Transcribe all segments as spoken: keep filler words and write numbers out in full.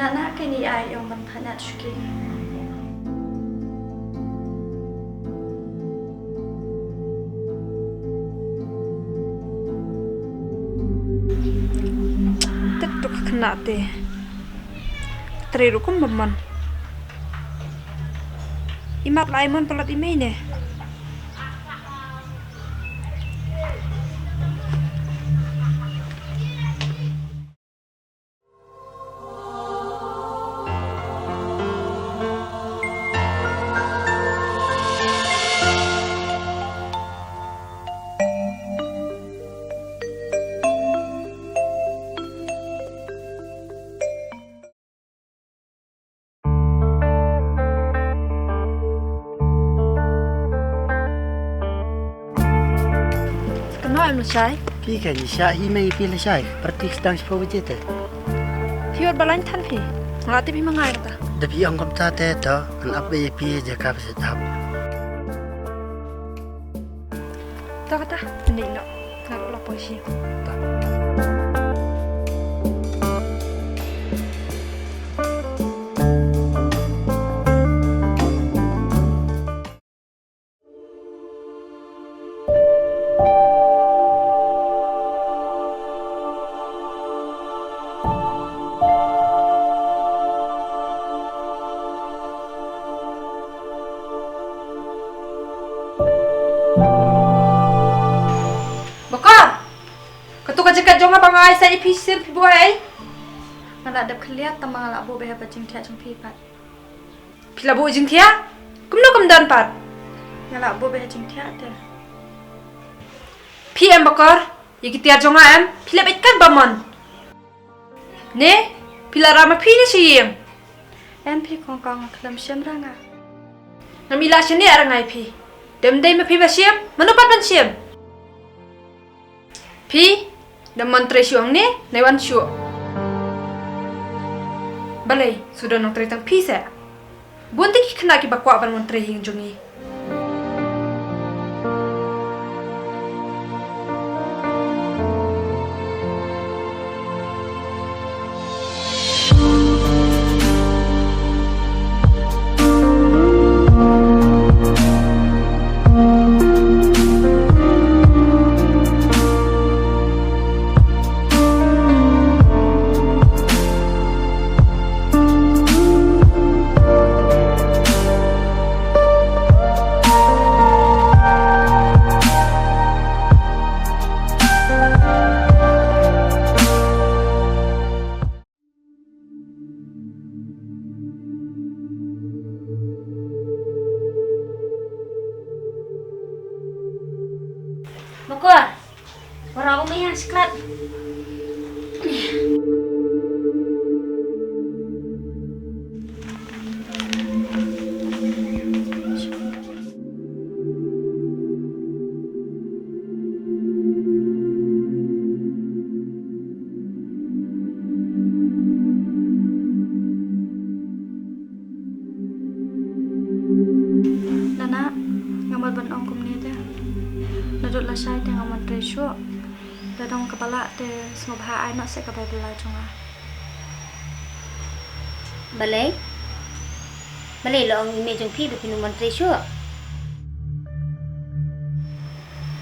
Nana kani ai ong ban thanat shuki. Tek tuk kena te. Tre rukum bamon. Imat lai mon palat imei ne. Kano em lashai? Phi ka ni sha hi mei phi lashai. Parti stang spo baje te. Phi wat balain than phi. Nga te phi mangai ta. Da phi ong kom ta te to. An ap be phi je ka se tap. Ta kata ni no. Nga la poi shi. Ta. Bakor, kato ka jaket jong nga ba nga ai sa ïa phi shisien phi buh ei? Nga la dep khylliat tang ba nga la buh bha ha ka jingthiah jong phi pat. Phi la buh jingthiah? Kumno kumdon pat? Nga la buh bha jingthiah te. Phi em Bakor, ïa ki tiar jong nga em, phi la beit kat bamon. Ne, phi la rama phi ne shi ïing. Em phi kong kong khlem shem ra nga. Ngam ïa la shane ara ngai phi. Dem dei ma phi ba shem, mano pat ban shem. Phi, da mon trei shuh hangne, nai wan shuh. Balei, shu don nongtrei tang phi seh. Bun te ki khynnah kiba kwah ban mon trei ha ïing jong ngi. Bakor, wara u mei ha shiklat. Nana, nga mut ban ong kumne te. Naduh lashai te ngam mon trei shuh. Lada ong kaba lah te sngewbha ai noh seh ka bai bylla jong nga. Balei? Balei la ong i mei jong phi ba phin ym mon trei shuh?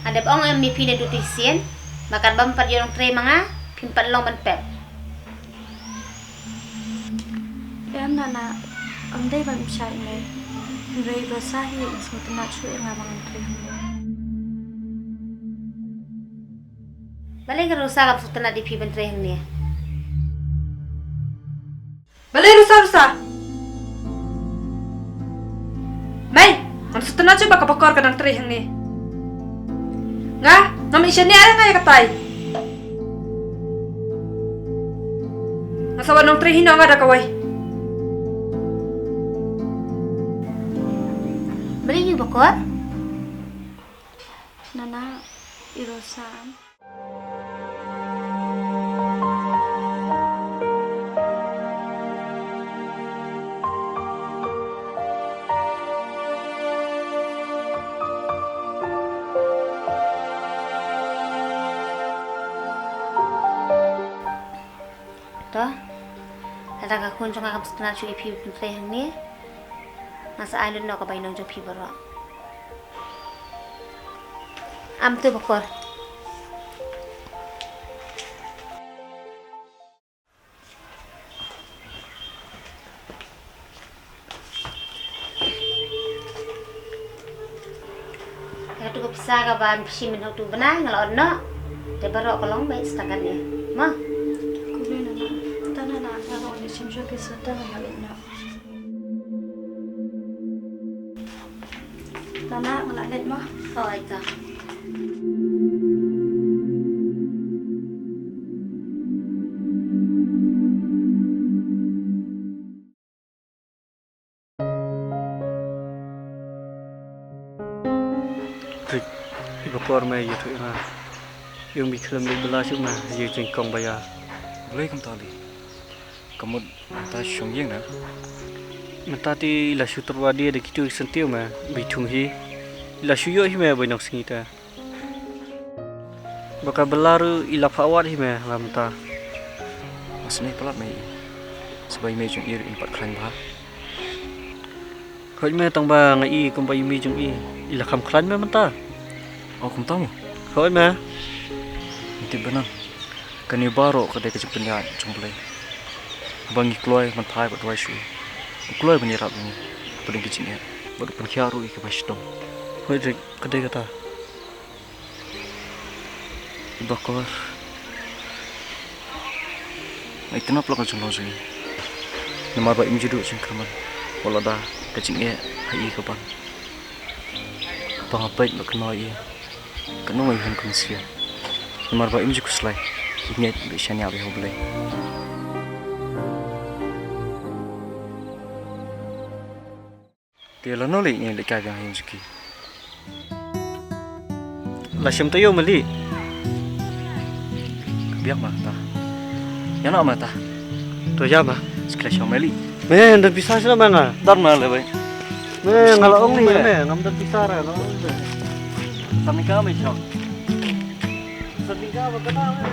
Nga dep ong em ïa phi naduh shisien ba katba ym pat ïoh nongtrei ma nga phim pat long ban pep. Em Nana, ym dei ban ym shah ïa mei. Hynrei Rosa hi i sngewtynnat shuh ïa nga ba ngan trei hangne. Balei ka Rosa kam sngewtynnat ïa phi ban trei hangne? Balei Rosa, Rosa? Mei, ngam sngewtynnat shuh ba ka Bakor ka dang trei hangne. Nga, ngam ïa shaniah re nga ïa katai. Nga sa wan nongtrei hi noh nga da kawei. Balei ïa u Bakor? Nana, i Rosa. To, ha Lada ka khun jong nga kam sngewtynnat shuh ïa phi ban trei hangne, nga sa ai lut noh ka bainong jong phi baroh. Am tu bakor. Katu ka pisa kaba phi shim mynta tu bnai nga la ot noh. Te baroh ka long beit sha ka kane. Mo. Khublei Nana. Tang Nana nga la ot ne shim shuh ki sa tang nga la ot noh. Nana nga la leit mo. Hooid to. Rik, i bakor me ïathuh ïa nga. Ïong bi khlem leit bylla shuh me ïa jingkong ba ïa. Balei kumta Li? Ka mut mynta shong ïing na? Mynta te i la shu tyrwa die da kitu ki syntiew me, ba i thung hi. I la shu ïoh hi me ba i nongsngi te. Ba ka bylla ruh i la phah wad hi me la mynta. Nga sngewsih palat me i. Sba i mei jong i ruh in pat khlaiñ bha. Hooid me, tang ba nga i kumba i mei jong i i la kham khlaiñ me mynta. O kumta mo? Hooid me. Ngi tip ba nang. Kane baroh ka dei ka jingpynïaid jong U Blei. Haba ngi kloi ban phai bad duwai sha u, u kloi ban ïarap ïa ngi. Hapdeng ka jingeh bad u pynkhiah ruh ïa kiba shitom. Hooid Rik, ka dei kata. Bakor. Nga itynnad palat ka jinglong jong ngi. Namar ba im ju duh jingkyrmen wat lada ka jingeh ha i ka ban. Haba nga peit bad kynmaw ïa i, ka nong ïa i hun ka mynsiem. Namar ba im ju khuslai, i ngeit bad i shaniah beit ha U Blei. Te lano lei ngi leit kai biang ha ïing jong ki? La shim taïew ma Li? Biang ma ta. Ïa na ma ta. To ïa ma. Skla shong ma Li. Me, don pisa sila ma nga. Don ma le bai. Me, nga la ong ni me, ngam don pisa ra, nga la ong ni. Samika me shong. Samika ba kana me.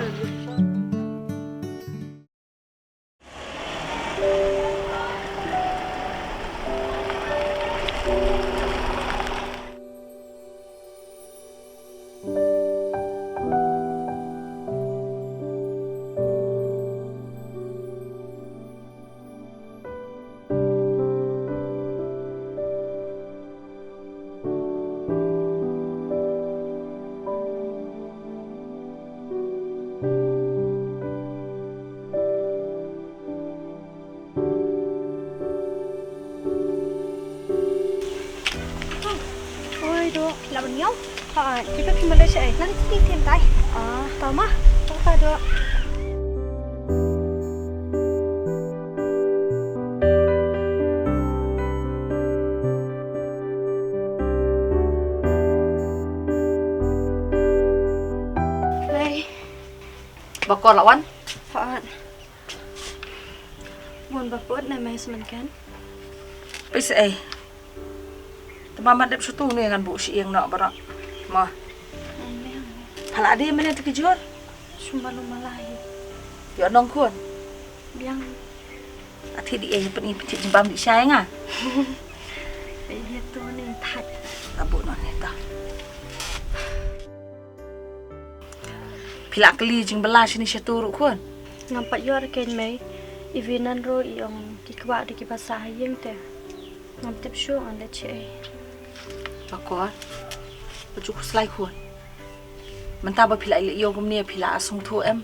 Oi, Dok, la ban ñiew? Ha, kita phi malai sha ai. Nan ti tim tai. Ah, tama. Tama, Dok. Bye. Bakor la wan? Hooid. Bun ba put ne mai smen kan. Pisa ai. Tama mat dep shutu ne ngan bu shi ïeng noh baroh. Ma. Phala de mene tu ki jur. Shumba lu malai. Yo nong khun. Biang. Athi di ai pynï pynï jingbam di shai nga. Ai tu ne thai. Tabu noh ne ta. Phi la kylli jingbylla shini shatu ruh khun. Ngam pat ïoh re kein mei. Iwi nan ruh i ong ki kwah da kiba sah ha ïing te. Ngam tip shuh ngan leh shaei. Bakor. Ba ju khuslai khun. Mynta ba phi la leh ïew kumne phi la sngewthuh em.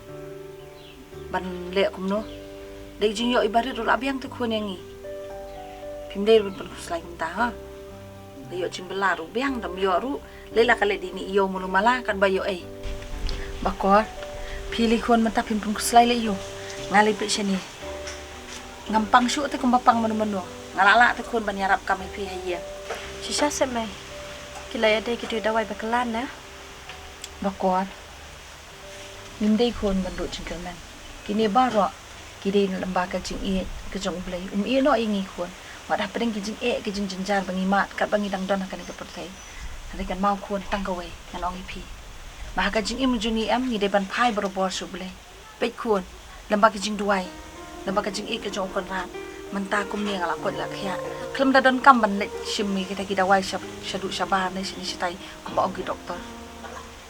Ban leh kumno. Dei jingïoh iba rit ruh la biang te khun ïa ngi. Phim dei ban pynkhuslai kumta ha. Da ïoh jingbylla ruh biang dam ïoh ruh. Lei la ka leh dini ïew mulu mala katba ïoh ei. Bakor. Phi lei khun mynta phim pynkhuslai lei ïew. Nga lei peit shane. Ngam pang shuh te kumba pang mano mano. Nga la lah te khun ban ïarap kam ïa phi ha ïing. Shisha sep mei. Ki la ïadei ki dawai ba kyllan na. Bakor. Ngim dei khun ban duh jingkyrmen. Kine baroh ki dei na lyngba ka jingïeit ka jong U Blei. Um ïeh noh ïa ngi khun. Wat hapdeng ki jingeh ki jingjynjar ba ngi mad katba ngi dang don ha kane ka pyrthei. Hynrei kan mau khun tang kawei ngan ong ïa phi. Ba ha ka jingim jong ngi em ngi dei ban phai barabor sha U Blei. Peit khun, lyngba ki jingduwai. Naba ka jingïeit ka jong u Conrad mynta kumne nga la koit la khiah. Khlem da donkam ban leit shim ïa kita ki dawai sha, shaduh shabar ne shane shatai kumba ong ki doktor.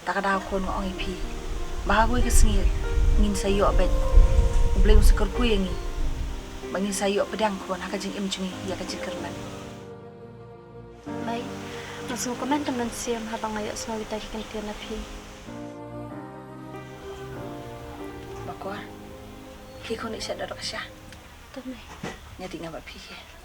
Ta ka daw khun nga ong ïa phi ba ha kawei ka sngi ngin sa ïoh beit. U Blei un sa kyrkhu ïa ngi ba ngin sa ïoh pdiang khun ha ka jingim jong ngi ïa ka jingkyrmen. Mei, nga sngewkmen tam mynsiem haba nga ïohsngew kita ki kyntien na phi. Bakor, phi khun ïa shet da dok sha. To mei. Nga dei nga ba phi hi.